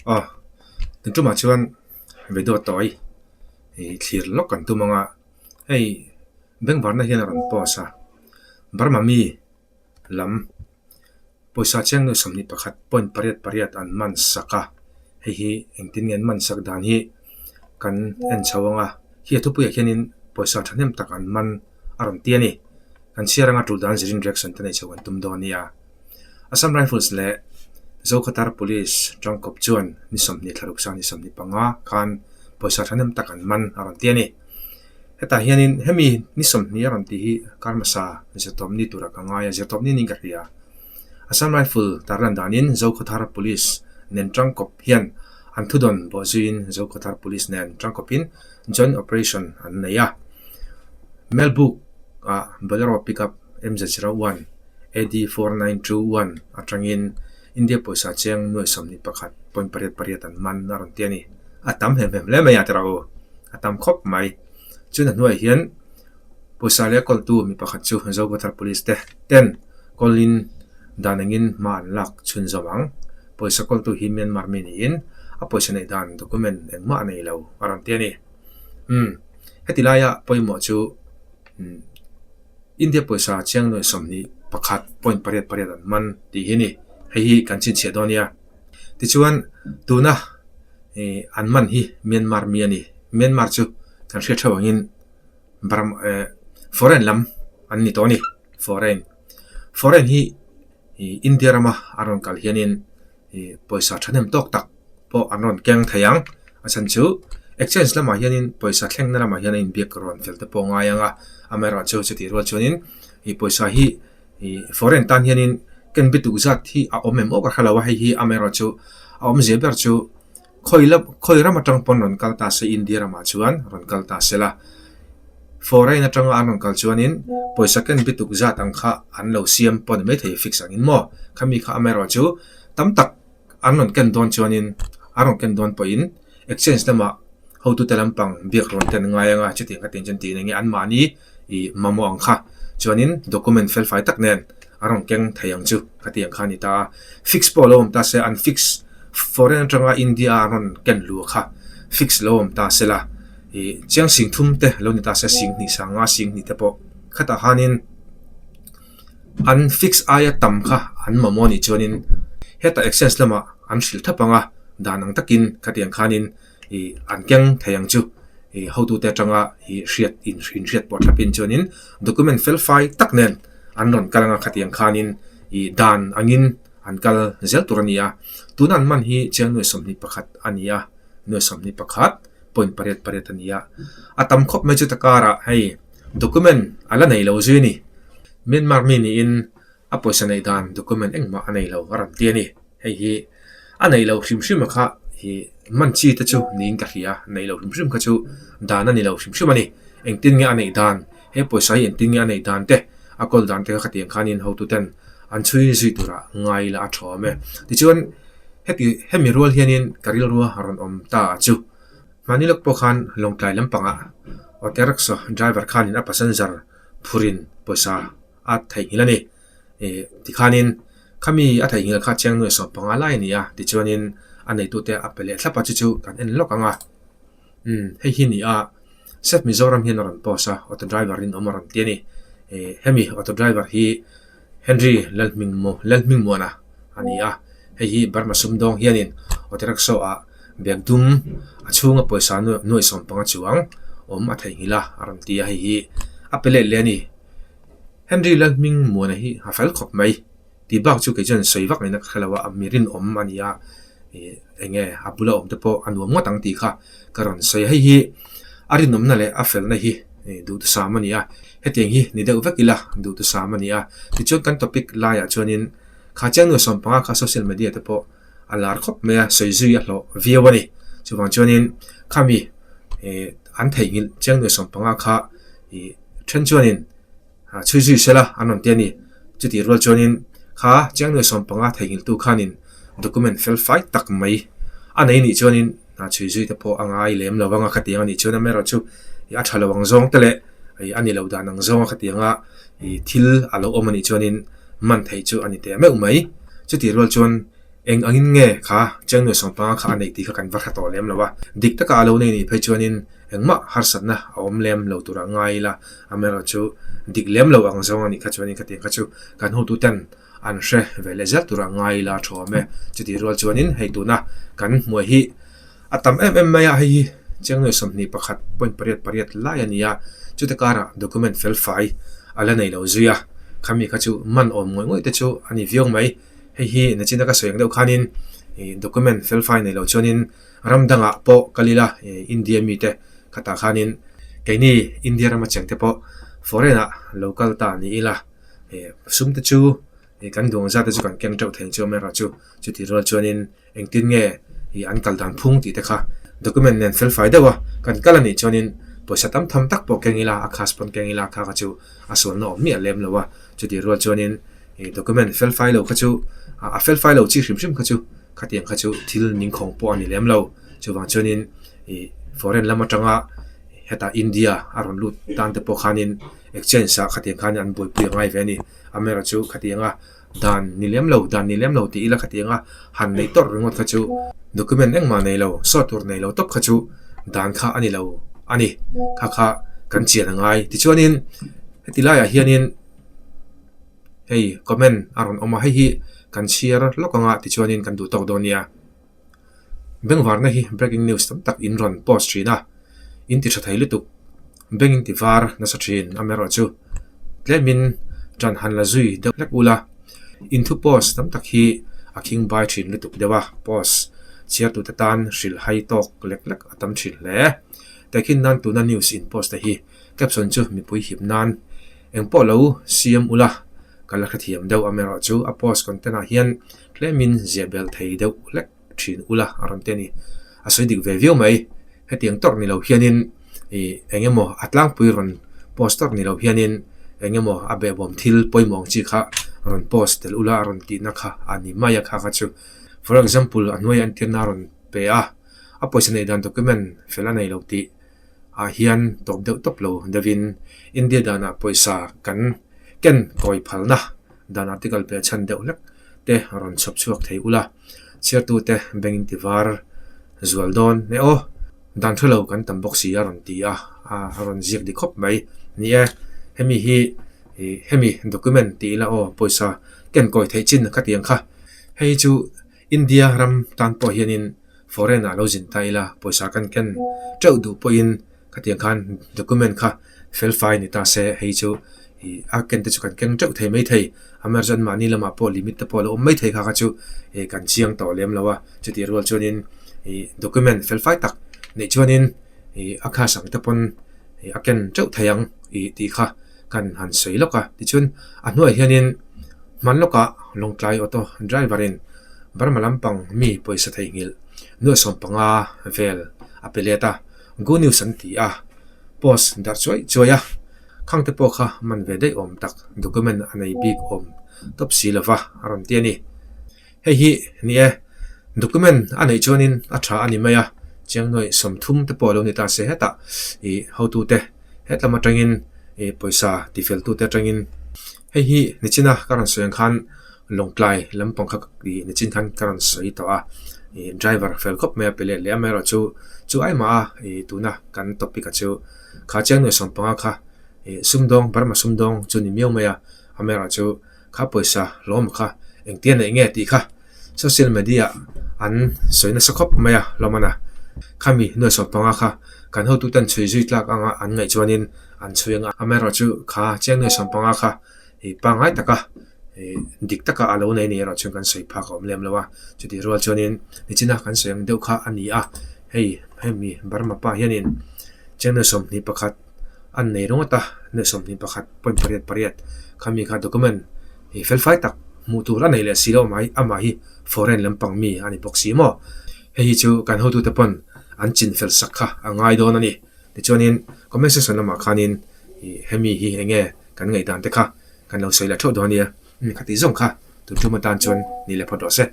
Aw tun tumah chuan video tawi ih thlir lawk kan tum ang a hei bengvarna hian a rawn post a Burma mi lam pawisa chiang nuai 21 point pariat pariat an man sak a hei hi engtin nge an man sak dan hi kan en chho ang a khi a thupuiah khianin pawisa thahnem tak an man a rawn ti a ni kan chhiar anga tul dan zirin reaction te nei chho kan tum dawn a nia. Assam Rifles leh Zokhawthar Police tangkawp chuan ni 20 thlaruk sang ni 25 khan pawisa thahnem tak an man a rawn ti a ni. Hetah hianin hemi ni 20 a rawn tih hi kar hmasa zirtawpni tura ka ngai a, zirtawpni niin ka hria. Assam Rifle tarlan danin Zokhawthar Police nen tangkawp hian an thudawn bawhzuiin Zokhawthar Police nen tangkawpin joint operation an nei a. Melbook ah Bolero pickup MZ01 AD 4921 atangin India pawisa cheng nuai 21 point pariat pariat an man a rawn ti a ni. A tam hem hem hle mai a tira u. A tam khawp mai. Chuna hnuaiah hian pawisa leh kawltu mi pakhat chu Zokhawthar Police te ten kawlin dan engin hma an lak chhunzawm ang. Pawisa kawltu hi Myanmar mi niin a pawisa neih dan document engmah a nei lo a rawn ti a ni. Umm heti laia pawimawh chu umm. India pawisa chiang nuai 21 point pariat pariat an man tih hi a ni. Hei hi kan chhinchhiah dawn nia. Tichuan tuna ih an man hi Myanmar mi a ni. Myanmar chu kan hriat theuh angin Burma eh foreign lam an ni tawh a ni. Foreign foreign hi ih India rama a rawn kal hianin ih pawisa thahnem tawk tak pawh an rawn keng thei ang. A chhan chu exchange lamah hianin pawisa thlengna lamah hian a inbiak rawn fel te pawh a ngai ang a, amaherawhchu chutih rual chuanin ih pawisa hi ih foreign tan hianin ken bituk zat hi a awm em aw ka hre lo a, hei hi amaherawhchu a awmzia ber chu khawi lam khawi ram atang pawn rawn kal ta se India ramah chuan rawn kal ta se la, foreign atanga an rawn kal chuanin pawisa ken bituk zat ang kha an lo siam pawh a ni maithei fix angin maw khami kha amaherawhchu tam tak an rawn ken dawn chuanin an rawn ken dawn pawhin exchange lamah hotute lampang biak rawn te an ngai ang a chutiang kha tiang chuan tiin enge anmahni ih mamawh ang kha chuanin document fel fai tak nen a rawn keng thei ang chu khatiang kha a ni ta a fix pawh lo awm ta se an fix foreign atanga India a rawn ken luh kha fix lo awm ta se la ih chiang sing thum te lo ni ta se sing hnih sanga sing hnih te pawh khatah khanin. An fix aia tam kha an mamawh anih chuanin hetah exchange lamah an hrilh thap ang a, dan ang takin khatiang khanin ih an keng thei ang chu ih hotute atanga ih hriat inhriat pawh thlapin chuanin document fel fai tak nen an rawn kal ang a khatiang khanin ih dan angin an kal zel tur a ni a. Tuna an man hi chiang nuai 21 a ni a, nuai 21 point pariat pariat a ni a, a tam khawp mai chu ta karah hei. Document a la nei lo zui a ni. Myanmar mi niin a pawisa neih dan document engmah a nei lo a rawn ti a ni. Hei hi a nei lo hrim hrim a kha hi man chi te chu niin ka hria. Nei lo hrim hrim kha chu dan a ni lo hrim hrim a ni. Engtin nge a neih dan, he pawisa hi engtin nge a neih dan te, a kawl dan te kha khatiang khanin hotuten an chhui zui tura ngai la a tha awm e. Tichuan heti hemi rual hianin ka rilrua rawn awm ta a chu. Mahni lawk pawh khan Lawngtlai lampangah auto rickshaw driver khanin a passenger phurin pawisa a theihnghilh a ni. Ih tikhanin khami a theihnghilh kha chiang nuai 15 lai a ni a, tichuanin a neitute a pe leh thlap a, chu chu kan en lawk ang a. Umm hei hi ni a, Seth Mizoram hian a rawn post a, auto driver in awm a rawn ti a ni. Ih hemi auto driver hi Henry Lalhmingmaw Lalhmingmuana a ni a, hei hi Burma sumdawng hianin auto rickshaw ah bag dum a chhunga pawisa nuai 15 chuang awm a theihnghilh a a rawn ti a, hei hi a pe let leh a ni. Henry Lalhmingmuana hi a fel khawp mai tih bak chu kei chuan sawi vak ngaihna ka hre lo a, mi rinawm a ni a, ih eng nge a bula awm te pawh a nuam ngawt ang tih kha ka rawn sawi a, hei hi a rinawmna leh a felna hi duhthusam a ni a, hetiang hi ni deuh vek ila duhthusam a ni a, tichuan kan topic laiah chuanin kha chiang nuai 15 kha social media te pawh a lar khawp mai a, sawi zui a hlawh viau a ni. Chuvang chuanin khami ih an theihnghilh chiang nuai 15 kha ih then chuanin chhui zui sela an rawn ti a ni. Chutih rual chuanin kha chiang nuai 15 theihnghilh tu khanin document fel fai tak mai a nei nih chuanin chhui zui te pawh a ngai lem lo vang a khatiang a nih chuan amaherawhchu a tha lo ang zawng te leh a ni lo dan ang zawng a khatiang a ih thil a lo awm a nih chuanin man theih chu a ni teh meuh mai. Chutih rual chuan. Eng angin nge kha Chengnuai sawmpanga kha a neih tih kha kan va hre tawh lem lo a. Dik taka a lo nei nih phei chuanin engmah harsatna a awm lem lo turah ngai ila, amaherawhchu dik lem lo ang zawng a nih kha chuanin khatiang kha chu kan hotuten an hre ve leh zel turah ngai ila a thawm e. Chutih rual chuanin hei tuna kan hmuai hi a tam em em mai a, hei hi Chengnuai 21.88 lai a ni a, chute karah document felfai a la nei lo zui a, khami kha chu man awm ngawih ngawih te chu a ni viau mai. Hei hi nachina ka sawi ang deuh khanin ih document felfai nei lo chuanin ram dangah pawh kal ila ih India mite khatah khanin keini India rama cheng te pawh foreign ah lo kal ta ni ila ih sum te chu ih kan duang zat te chu kan keng teuh thei ang chu amaherawhchu chutih rual chuanin Engtin nge ih an kal dan phung tih te kha document nen felfai deuh a, kan kal a nih chuanin pawisa tam tham tak pawh keng ila, a khas pawn keng ila kha kha chu a sualna awm miah lem lo a, chutih rual chuanin ih document felfai lo kha chu a felfai lo chi hrim hrim kha chu khatiang kha chu thil ningkhawng pawh a ni lem lo. Chuvang chuanin ih foreign lam atanga hetah India a rawn lut tan te pawh khanin exchange ah khatiang khan an buaipui a ngai ve a ni. Amaherawhchu khatianga Dan ni lem lo, dan ni lem lo tih ila khatiang a, han neih tawrh ringawt kha chu document engmah nei lo, saw tur nei lo tawp kha chu dan kha a ni lo a ni. Kha kha kan chian a ngai. Tichuanin heti laiah hianin hei comment a rawn awm a, hei hi kan chhiar lawk anga tichuanin kan duh tawk dawn nia. Bengvarna hi breaking news tam tak in rawn post thin a, in ti tha thei lutuk. Beng in ti var nasa thin amaherawhchu tlemin tan han la zui deuh hlek ula. In thu post tam tak hi a khing bai thin lutuk deuh a, post chhiartute tan hrilh hai tawk lek lek a tam thin hle. Tehkhin nan tuna news in post te hi caption chu mipui hip nan engpawh lo siam ula ka la hrethiam deuh amaherawhchu a post content ah hian Tlemin ziah belh thei deuh hlek thin ula a rawn ti a ni. A sawi dik ve viau mai. Hetiang tawrh ni lo hianin ih eng emaw a tlangpui rawn post tawrh ni lo hianin eng emaw a behbawm thil pawimawh ang chi kha rawn post tel ula a rawn tihna kha a ni mai a kha kha chu. For example, a hnuaiah entirna a rawn pe a, a pawisa neih dan document fel a nei lo tih ah hian tawp deuh tawp lo deuhin India danah pawisa kan ken kawi phalna dan article pe chhan deuh hlek te rawn chhawp chhuak thei ula, chhiartute bank in ti var zual dawn e aw, dan hre lo kan tam bawk si a rawn ti a, a rawn ziak dik khawp mai. Ni e, hemi hi ih hemi document tih ila aw pawisa ken kawi theih chin ka ti ang kha. Hei chu India ram tan pawh hianin foreign ah lo zin ta ila pawisa kan ken teuh duh pawhin Khatiang khan document kha felfai ni ta se, hei chu ih a ken te chu kan keng teuh thei mai thei. Amaherawhchu an mahni lamah pawh limit te pawh a lo awm mai thei kha kha chu ih kan chiang tawh lem lo a. Chutih rual chuanin ih document felfai tak neih chuanin ih a khas ang te pawn ih a ken teuh thei ang ih tih kha kan han sawi lawk a. Tichuan a hnuaiah hianin hman lawkah Lawngtlai auto driver in Burma lampang mi pawisa theihnghilh nuaih 15 vel a pe let a. Good news an ti a, post darh chuai chuai a, khang te pawh kha man ve daih awm tak document a nei bik awm tawp si lova a rawn ti a ni. Hei hi ni e, document a neih chuanin a tha a ni mai a, chiangnuaih 30 te pawh a lo ni ta se hetah ih hotute hetlam atangin ih pawisa tifeltute atangin hei hi nichina ka rawn sawi ang khan Lawngtlai lampang kha ih nichin khan ka rawn sawi tawh a, ih driver fel khawp mai a pe let leh a, amaherawhchu chu ai mah a ih tuna kan topic a chu kha chiang nuai 15 kha ih sumdawng Burma sumdawng chu ni miau mai a, amaherawhchu kha pawisa hlawm kha engtia neih nge tih kha social media an sawi nasa khawp mai a hlawm a na, khami nuai 15 kha kan hotuten chhui zui tlak anga an ngaih chuanin an chhui ang a, amaherawhchu kha chiang nuai 15 kha ih pangngai taka ih dik taka a lo nei ni erawh chuan kan sawi phak a awm lem lo a, chutih rual chuanin nichina kan sawi ang deuh kha a ni a, hei hemi Burma pa hianin channel 21 an nei ringawt a, nuai 21.88 khami kha document ih felfai tak hmuh tur a nei leh si lo mai amah hi foreign lampang mi a ni bawk si maw, hei hi chu kan hotute pawn an chin fel sak kha a ngai dawn a ni, tichuanin comment section lamah khanin ih hemi hi eng nge. Kan ngaihdan te kha kan lo sawi leh theuh dawn nia, khatih zawng kha tun tum atan chuan ni leh phawt rawh se.